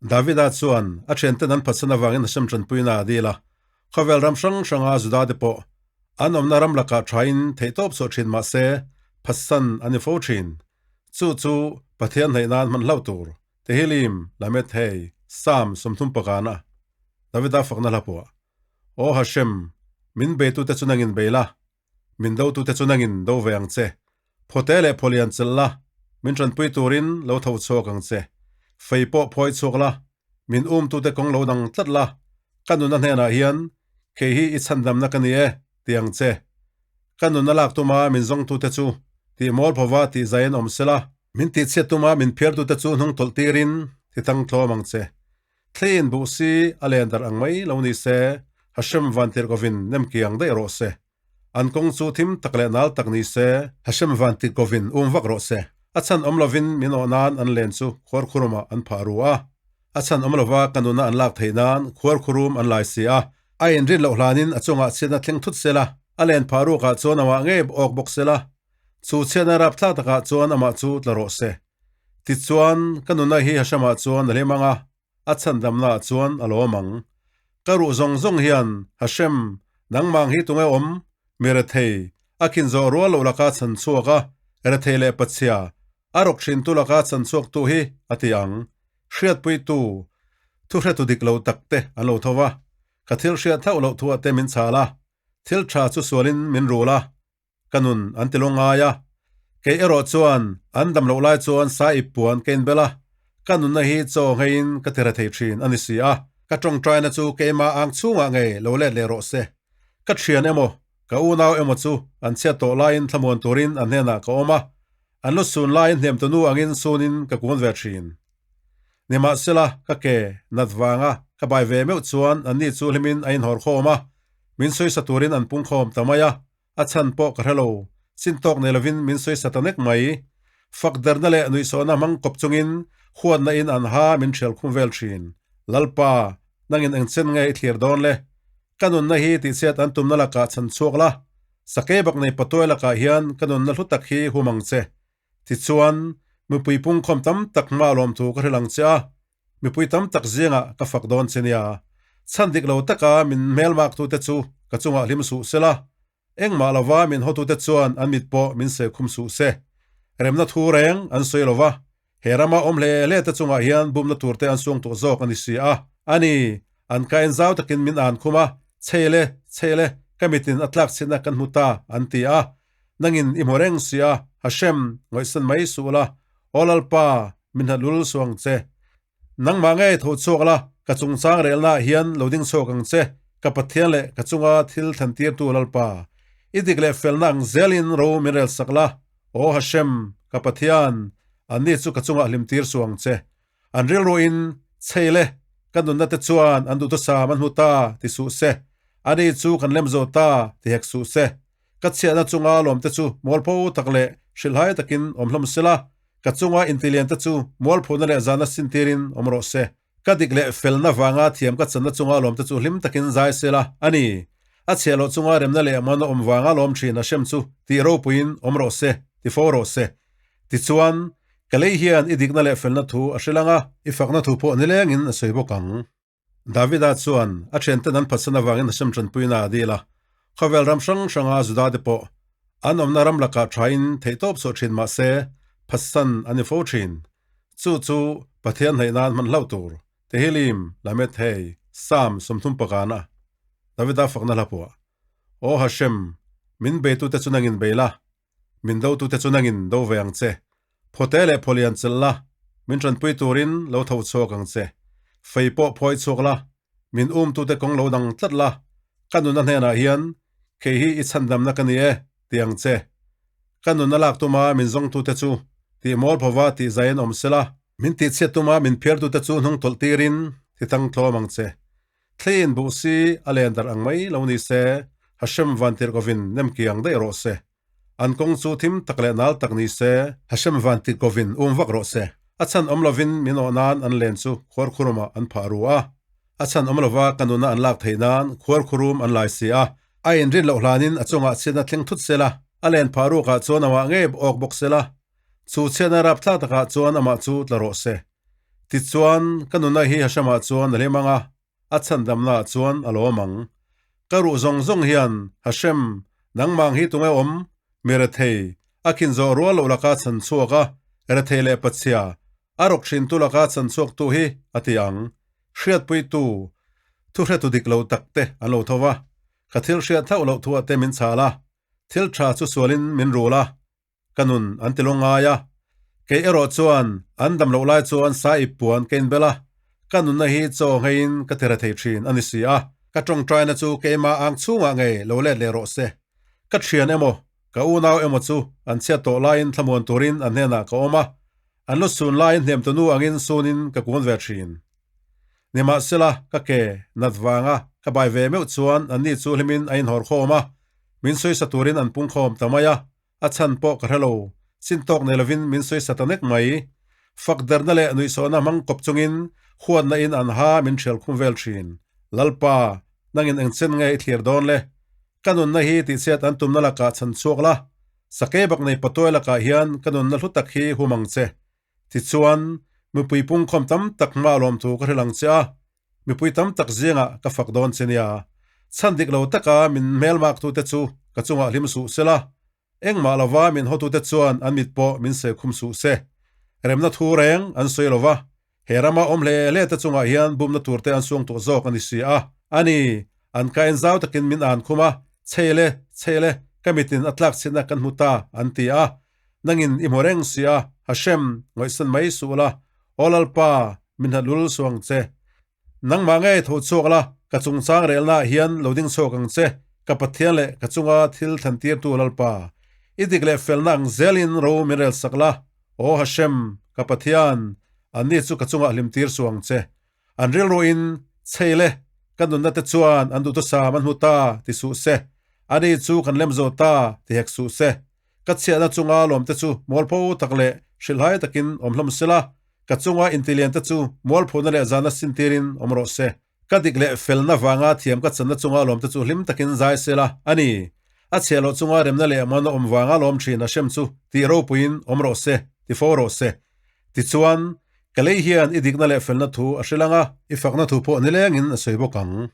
Davida chuan a thianten an phatsan avangin Hashem tanpuina a dil a, khawvel ram hrang hranga Judate pawh an awmna ram lakah thain theihtawp chhuah thin mah se phatsan a ni fo thin. Chu chu Pathian hnaih nan hman hlauh tur. Tehilim, Lamethei, Sam 35 a Davida fakna hla pawh. Aw Hashem, min beitute chu nangin bei la, min dotute chu nangin do ve ang che. Phawte leh phawlian chelh la, min tanpui turin lo tho chhuak ang che. Fei pawh phawi chhuak la, min umtute kawng lo dang tlat la, ka nunna hnenah hian kei hi i chhandamna ka ni e, ti ang che. Ka nunna lak tuma min zawngtute chu tih mawl phawva tih zaiin awm sela, min tihchhiat tuma min phiartute chu hnung tawlh tirin ti tang tlawm ang che. Thleiin buh si a len darh ang mai lo ni se, Hashem van tirhkovin nem kiang daih rawh se. An kawng chu thim tak leh nal tak ni se, Hashem van tirhkovin um vak rawh se. A chhan awm lovin min awh nan an len chu khuarkhurumah an phah ru a, a chhan awm lova ka nuna an lak theih nan khuarkhurum an lai si a. A inrin loh hlanin a chungah chhiatna thleng thut sela, a len phah rukah chuan amah ngei awk bawk sela, chu chhiatna rapthlak takah chuan amah chu tla rawh se. Tichuan, ka nuna hi Hashem-ah chuan a hlim ang a, a chhandamnaah chuan a lawm ang. Ka ruh zawng zawng hian, Hashem, nangmang hi tunge awm? Mi rethei, a khin zawh rual loh laka chhan chhuak a, rethei leh pachhia, a rawk hrintu laka chhan chhuaktu hi, a ti ang. Hriatpuitu, thu hretu dik lo tak te an lo tho va, ka thil hriat hlauh loh thuah te min chhal a, thil tha chu sualin min rul a, ka nun an ti lo ngai a. Kei erawh chuan an dam loh lai chuan sa ip puan ka inbel a, ka nunna hi chaw ngeiin ka ti rethei thin a ni si a. Ka tawngtaina chu keimah ang chhungah ngei lo let leh rawh se. Ka thian emaw, ka unau emaw chu an chhiat tawh laiin thlamuan turin an hnenah ka awm a, An lu sun laiin hnem tunu angin sunin ka kun ve thin. Nimahsela, ka ke nat vanga ka bai ve meuh chuan anni chu hlimin a inhawr khawm a, min sawisa turin an pung khawm ta mai a, a chhan pawh ka hre lo, chin tawk nei lovin min sawisa ta nek mai. Fak derna leh nuihsawhna hmang kawp chungin huatna in an ha min thial khum vel thin. Lalpa, nangin engchen nge i thlir dawn le? Ka nunna hi tihchhiat an tumna lakah chhan chhuak la, Sakei bak nei patuai lakah hian ka nunna hlu tak hi hum ang che. Tichuan, mipui pungkhawm tam tak hma lawmthu ka hrilh ang che a, mipui tam tak zingah ka fak dawn che nia. Chhan dik lo taka min hmelmaktute chu ka chungah hlim suh sela, engmah lova min hawtute chuan an mit pawh min sehkhum suh se. Remna thu reng an sawi lova, He rama awm hle hle te chungah hian bumna turte an suang tawh zawk a ni si a. A ni, an ka en zau takin min an khum a, Chheile, chheile, ka mitin a tlak chhiatna kan hmu ta, an ti a. Nangin i hmu reng si a, Hashem, ngawihsan mai suh la, Aw Lalpa, min hlat lul suh ang che. Nangmah ngei tho chhuak la, ka chungchang relnaah hian lo ding chhuak ang che, ka Pathian leh ka chunga thil thlantirtu Lalpa. I dik leh felna ang zelin ro min relsak la, Aw Hashem, ka Pathian, anni chu ka chungah hlim tir suh ang che. An rilruin, Chhei le, ka nunna te chuan an duhthusam an hmu ta, ti suh se. Ani chu kan lem zo ta, ti hek suh se. Ka chhiahna chunga lawmte chu mualpho tak leh hrilhhai takin awm hlawm sela, ka chunga intilian te chu mualphona leh zahna sintirin awm rawh se. Ka dik leh felna vanga thiam ka channa chunga lawmte chu hlim takin zai sela a ni. A chhiah loh chunga remna leh man a awm vanga lawm thin a hrem chu tih ropuiin awm rawh se, ti fo rawh se. Tichuan, ka lei hian i dikna leh felna thu a hrilh ang a, i fakna thu pawh nilengin a sawi bawk ang. Davida chuan a thianten an phatsan avangin Hashem tanpuina a dil a, khawvel ram hrang hranga Judate pawh an awmna ram lakah thain theihtawp chhuah thin mah se phatsan an ni fo thin. Chu chu Pathian hnaih nan hman hlauh tur, Tehilim, Lamethei, Sam 35 a Davida fakna hla pawh. Aw Hashem, min beitute chu nangin bei la, min dotute chu nangin do ve ang che. Phawte leh phawlian chelh la, min tanpui turin lo tho chhuak ang che. Fei pawh phawi chhuak la, min umtute kawng lo dang tlat la, ka nunna hnenah hian kei hi i chhandamna ka ni e, ti ang che. Ka nunna lak tuma min zawngtute chu tih mawl phova tih zaiin awm sela, min tihchhiat tuma min phiartute chu hnung tawlh tirin thi tang tlawm ang che. Thleiin buh si a len darh ang mai lo ni se, Hashem van tirhkovin nem kiang daih rawh se. An kawng chu thim tak leh nal tak ni se, Hashem van tirhkovin um vak rawh se. A chhan awm lovin min awh nan an len chu khuarkhurumah an phah ru a, a chhan awm lova ka nuna an lak theih nan khuarkhurum an lai si a. A inrin loh hlanin a chungah chhiatna thleng thut sela, a len phah rukah chuan amah ngei awk bawk sela, chu chhiatna rapthlak takah chuan amah chu tla rawh se. Tichuan, ka nuna hi Hashem-ah chuan a hlim ang a, a chhandamnaah chuan a lawm ang. Ka ruh zawng zawng hian, Hashem, nangmang hi tunge awm? Mi rethei, a khin zawh rual loh laka chhan chhuak a, rethei leh pachhia, a rawk hrintu laka chhan chhuaktu hi, a ti ang. Hriatpuitu, thu hretu dik lo takte an lo tho va, ka thil hriat hlauh loh thuah te min chhal a, thil tha chu sualin min rul a, ka nun an ti lung ngai a. Kei erawh chuan an dam loh lai chuan sa ip puan ka inbel a, ka nunna hi chaw ngheiin ka ti rethei thin a ni si a. Ka tawngtaina chu keimah ang chhungah ngei lo let leh rawh se. Ka thian emaw, ka unau emaw chu an chhiat tawh laiin thlamuan turin an hnenah ka awm a, an lu sun laiin hnemtunu angin sunin ka kun ve thin. Nimahsela, ka ke nat vanga ka bai ve meuh chuan anni chu hlimin a inhawr khawm a, min sawisa turin an pung khawm ta mai a, a chhan pawh ka hre lo, chin tawk nei lovin min sawisa ta nek mai. Fak derna leh nuihsawhna hmang kawp chungin huatna in an ha min thial khum vel thin. Lalpa, nangin eng chen nge i thlir dawn le? Ka nunna hi tihchhiat an tumna lakah chhan chhuak la, sakei bak nei patuai lakah hian ka nunna hlu tak hi hum ang che. Tichuan, mipui pungkhawm tam tak hma lawmthu ka hrilh ang che a, mipui tam tak zingah ka fak dawn che nia. Chhan dik lo taka min hmelmaktute chu ka chungah hlim suh se la, engmah lova min hawtute chuan an mit pawh min seikhum suh se. Remna thu reng an sawi lo va, he rama awm hle hle te chungah hian bumna turte an suang tawh zawk a ni si a. A ni, an kain zau takin min an khum a, Chei le, chei le, ka mitin a tlak chhitna kan hmu ta, an ti a. Nangin i hmu reng si a, Hashem, ngawihsan mai suh la, Aw Lalpa, min hlat lul suh ang che. Nangmah ngei tho chhuak la, ka chungchang relnaah hian lo ding chhuak ang che, ka Pathian leh ka chunga thil thlantirtu Lalpa. I dik leh felna ang zelin ro min rel sak la, Aw Hashem, ka Pathian, anni chu ka chungah hlimtir suh ang che. An rilruin, Chei le, ka nunna te chuan an duhthusam an hmu ta, ti suh se. Ani chu kan lem zo ta, ti hek suh se. Ka chhiahna chunga lawmte chu mualpho tak leh hrilhhai takin awm hlawm sela, ka chunga intiliante chu mualphona leh zahna sintirin awm rawh se. Ka dik leh felna vanga thiam ka channa chunga lawmte chu hlim takin zai sela, a ni. A chhiah loh chunga remna leh muana awm vanga lawm thin a hrem chu tih ropuiin awm rawh se, ti fo rawh se. Tichuan, ka lei hian i dikna leh felna thu a hrilh ang a, i fakna thu pawh nilengin a sawi bawk ang.